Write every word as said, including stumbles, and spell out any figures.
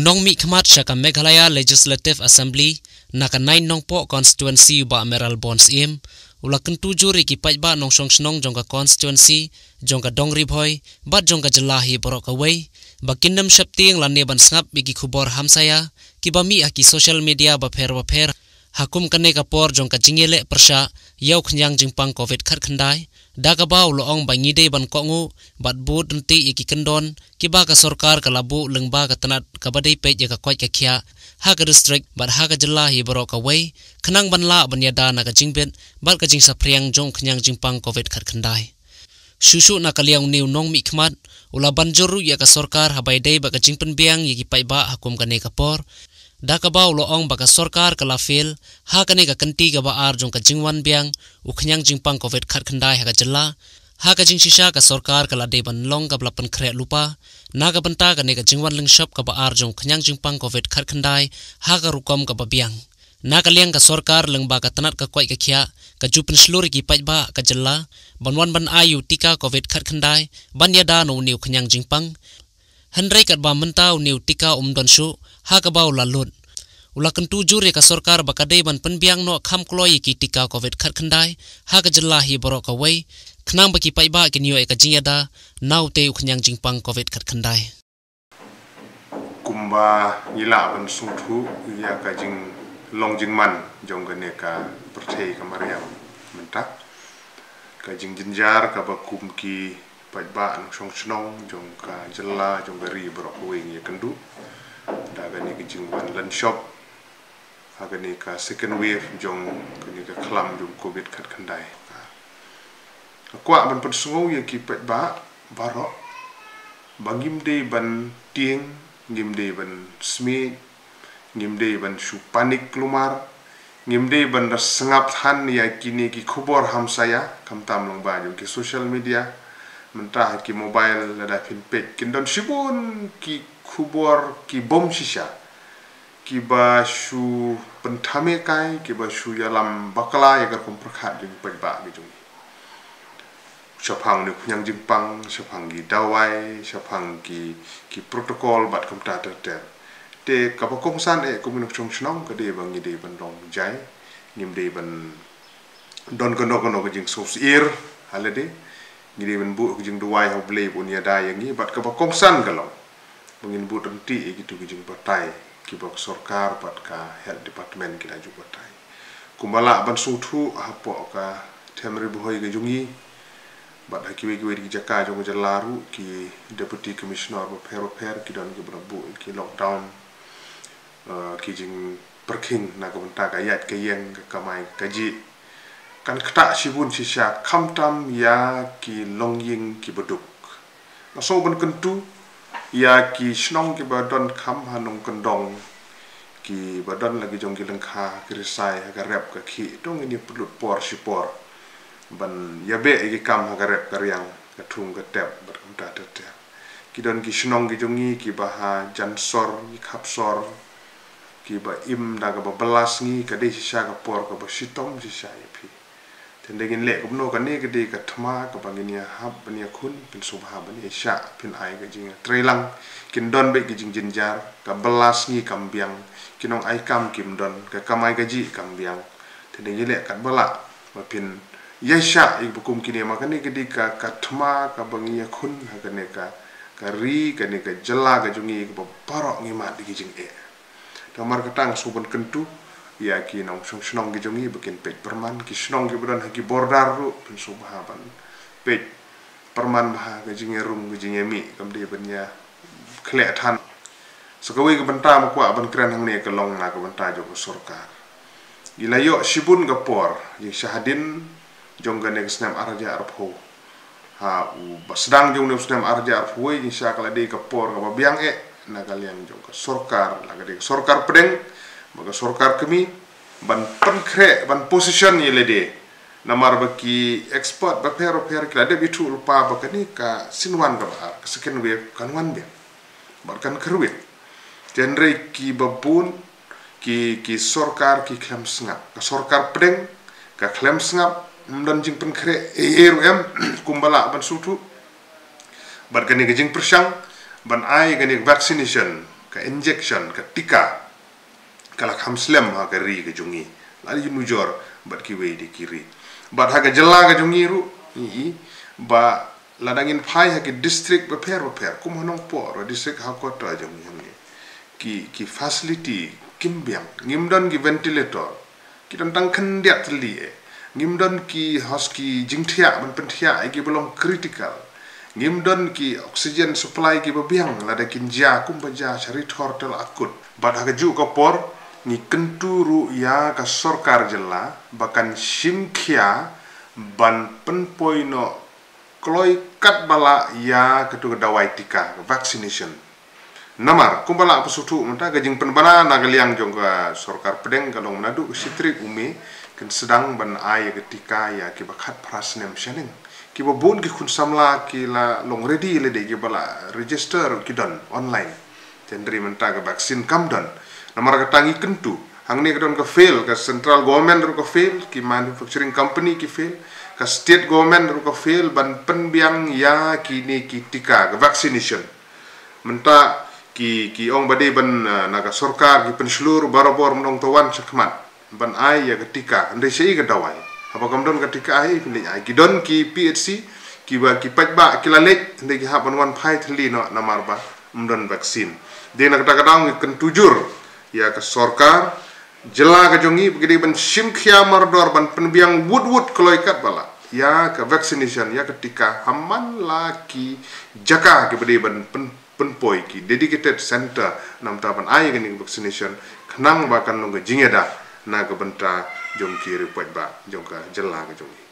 Nongmihkhmat sha ka Meghalaya Legislative Assembly na ka Nine Nongpoh Constituency u Bah Mayralborn Syiem u la kyntu jur ïa ki paidbah nongshong shnong jong ka constituency jong ka Dong Ri Bhoi bad jong ka jylla hi baroh kawei ba kin ym sheptieng lane ban sngap ïa ki khubor hamsaïa kiba mih ha ki social media bapher bapher ha kum kane ka por jong ka jingïaleh pyrshah ïa u khñiang jingpang Covid khatkhyndai, da kaba u la ong ba ngi dei ban kohnguh bad bud ryntih ïa ki kyndon kiba ka sorkar ka la buh lyngba ka tnat kaba dei peit ïa ka koit ka khiah ha ka district bad ha ka jylla hi baroh kawei, khnang ban lah ban ïada na ka jingbit bad ka jingsaphriang jong u khñiang jingpang Covid khatkhyndai. Shuh shuh na ka liang une u nongmihkhmat u la ban jur ruh ïa ka sorkar haba ïadei bad ka jingpynbiang ïa ki paidbah ha kum kane ka por, da kaba u la ong ba ka sorkar ka la fail ha kane ka kynti kaba ar jong ka jingwan biang u khñiang jingpang Covid khatkhyndai ha ka jylla. Ha ka jingshisha ka sorkar ka la dei ban long kaba la pynkhreh lypa na ka bynta kane ka jingwan lyngshop kaba ar jong u khñiang jingpang Covid khatkhyndai ha ka rukom kaba biang. Na ka liang ka sorkar lyngba ka tnat ka koit ka khiah ka ju pynshlur ïa ki paidbah ka jylla ban wan ban ai ïa u tika Covid khatkhyndai ban ïada na une u khñiang jingpang. Hynrei katba mynta une u tika um don shuh ha kaba u la lut, u la kyntu jur ïa ka sorkar ba ka dei ban pynbiang noh kham kloi ïa ki tika Covid khatkhyndai ha ka jylla hi baroh kawei, khnang ba ki paidbah kin ïoh ïa ka jingïada na utei u khñiang jingpang Covid khatkhyndai. Kumba ngi lah ban sngewthuh ïa ka jinglong jingman jong kane ka pyrthei ka mariang mynta, ka jingjynjar kaba kum ki paidbah nongshong shnong jong ka jylla jong ka ri baroh kawei ngi ïakynduh da kane ka jingwan lyngshop ha kane ka second wave jong kane ka khlam jong Covid khatkhyndai. Nga kwah ban pynsngew ïa ki paidbah baroh ba ngim dei ban tieng, ngim dei ban smiej, ngim dei ban shu panik klumar, ngim dei ban da sngap than ïa kine ki khubor hamsaïa, khamtam lyngba jong ki social media. Mynta ha ki mobile lada phin peit kin don shibun ki khubor ki bym shisha kiba shu pynthame kai, kiba shu ïalam bakla ïa ka rukom pyrkhat jong ki paidbah ki jong ngi shaphang une u khñiang jingpang, shaphang ki dawai, shaphang ki, ki protocol bad kumta ter ter. Te kaba kongsan eh kum u nongshong shnong ka dei ba ngi dei ban long jai, ngim dei ban don kano kano ka jingsngewsyier ha lade, ngi dei ban buh ka jingduwai ha U Blei ba un ïada ïa ngi, bad kaba kongsan ka long ba ngin bud ryntih ïa kito ki jingbatai kiba ka sorkar bad ka health department ki la ju batai. Kumba lah ban sngewthuh hapoh ka Them Ri Bhoi ka jong ngi bad ha kiwei kiwei ki jaka jong ka jylla ruh ki deputy commissioner bapher bapher ki don kiba la buh ki lockdown, eh, ki jingpyrkhing na ka bynta ka ïaid ka ïeng, ka kamai ka kajih. Kan ktah shibun shisha khamtam ïa ki longïing kiba duk. Nga sngew ban kyntu ïa ki shnong kiba don kham ha nongkyndong, kiba don la ki jong ki lyngkha, ki risai ha ka rep ka khih, to ngin ïa pynlut por shi por ban ïa beh ïa ki kam ha ka rep ka riang, ka thung ka tep bad kumta ter ter. Ki don ki shnong ki jong ngi kiba ha jan sor, ki khap sor, kiba im da kaba bylla sngi, ka dei shisha ka por kaba shitom shisha ïa phi. Te ynda ngin leh kumno, kane ka dei ka thma kaba ngin ïa hap ban ïakhun, pynsngewbha ban ïa shah, phin ai ka jingïatreilang, kin don beit ka jingjynjar, ka bylla sngi kam biang, ki nongai kam kim don, ka kamai kajih kam biang. Te ynda ngi leh katba lah ba phin ïa shah ïa kiba kum kine, ma kane ka dei ka, ka thma kaba ngi ïakhun ha kane ka, ka ri, kane ka jylla ka jong ngi kaba baroh ngi mad da ki jingeh. Te namar kata nga sngew ban kyntu ïa ki nongshong shnong ki jong ngi ba kin peit pyrman, ki shnong kiba don ha ki border ruh pynsngewbha ban peit pyrman bha ka jingïarung ka jingïamih, kam dei ban ïa khleh than. Sa kawei ka bynta ma kwah ban kren hangne ka long na ka bynta jong ka sorkar. Ngi la ïoh shibun ka por jingshah hadien jong kane ka snem ar hajar arphew. Ha u ba sdang jong une u snem ar hajar arphew wei, jingshisha ka la dei ka por kaba biang eh na ka liang jong ka sorkar, la ka dei ka sorkar pdeng bad ka sorkar kmie, ban pynkhreh, ban position ïa lade. Namar ba ki expert bapher bapher ki la dep ïathuh lypa ba kane ka synwan kaba ar, ka second wave, kan wan biang bad kan kyrwit. Te hynrei kiba bun ki, ki sorkar ki khlem sngap. Ka sorkar pdeng ka khlem sngap, ym don jingpynkhreh ei ei ruh em, kumba lah ban sngewthuh. Bad kane ka jingpyrshang ban ai kane ka vaccination ka injection, ka tika, ka la kham slem ha ka ri ka jong ngi, la da jin nujor bad kiwei de ki ri. Bad ha ka jylla ka jong ngi ruh ngi i ba la da ngin phai ha ki district bapher bapher, kum ha Nongpoh ruh, district ha kota jong ngi, ki ki facility kim biang, ngim don ki ventilator, ki don tang khyndiat tylli eh. Ngim don ki hos, ki jingthiah ban pynthiah ïa kiba long critical. Ngim don ki oxygen supply kiba biang, la da kin jia kumba jia sha ri thor te la akut. Bad ha kajuh ka por ngi kyntu ruh ïa ka sorkar jylla ba kan shim khia ban pynpoi noh kloi katba lah ïa katu ka dawai tika, ka vaccination. Namar kumba lah phi sngewthuh mynta, ka jingpynbna na ka liang jong ka sorkar pdeng ka long naduh ka shi tarik u May, kin sdang ban ai ïa ka tika ïa kiba khatphra snem shaneng. Kiba bun ki khun samla ki la long ready lade, kiba la register ki don online. Te hynrei mynta ka vaccine kam don. Namar kata ngi kyntu, hangne ka don ka fail, ka central government ruh ka fail, ki manufacturing company ki fail, ka state government ruh ka fail ban pynbiang ïa kine ki tika, ka vaccination. Mynta ki ki ong ba dei ban, eh, na ka sorkar ki pynshlur barabor mynta ong to wan shakhmat ban ai ïa ka tika, hynrei shaei ka dawai? Haba kam don ka tika, ai phin leit ai? Ki don ki P H C kiba ki paidbah ki la leit, hynrei ki hap ban wan phai thylli noh namar ba ym don vaccine. Dei na kata ka daw ngi kyntu jur ïa ka sorkar jylla ka jong ngi ba ki dei ban shim khia mardor ban pynbiang wut wut kloi katba lah ïa ka vaccination, ïa ka tika ha man la ki jaka kiba dei ban pyn pynpoi, ki dedicated center namar ban ai kane ka vaccination, khnang ba kan long ka jingïada na ka bynta jong ki riewpaidbah jong ka jylla ka jong ngi.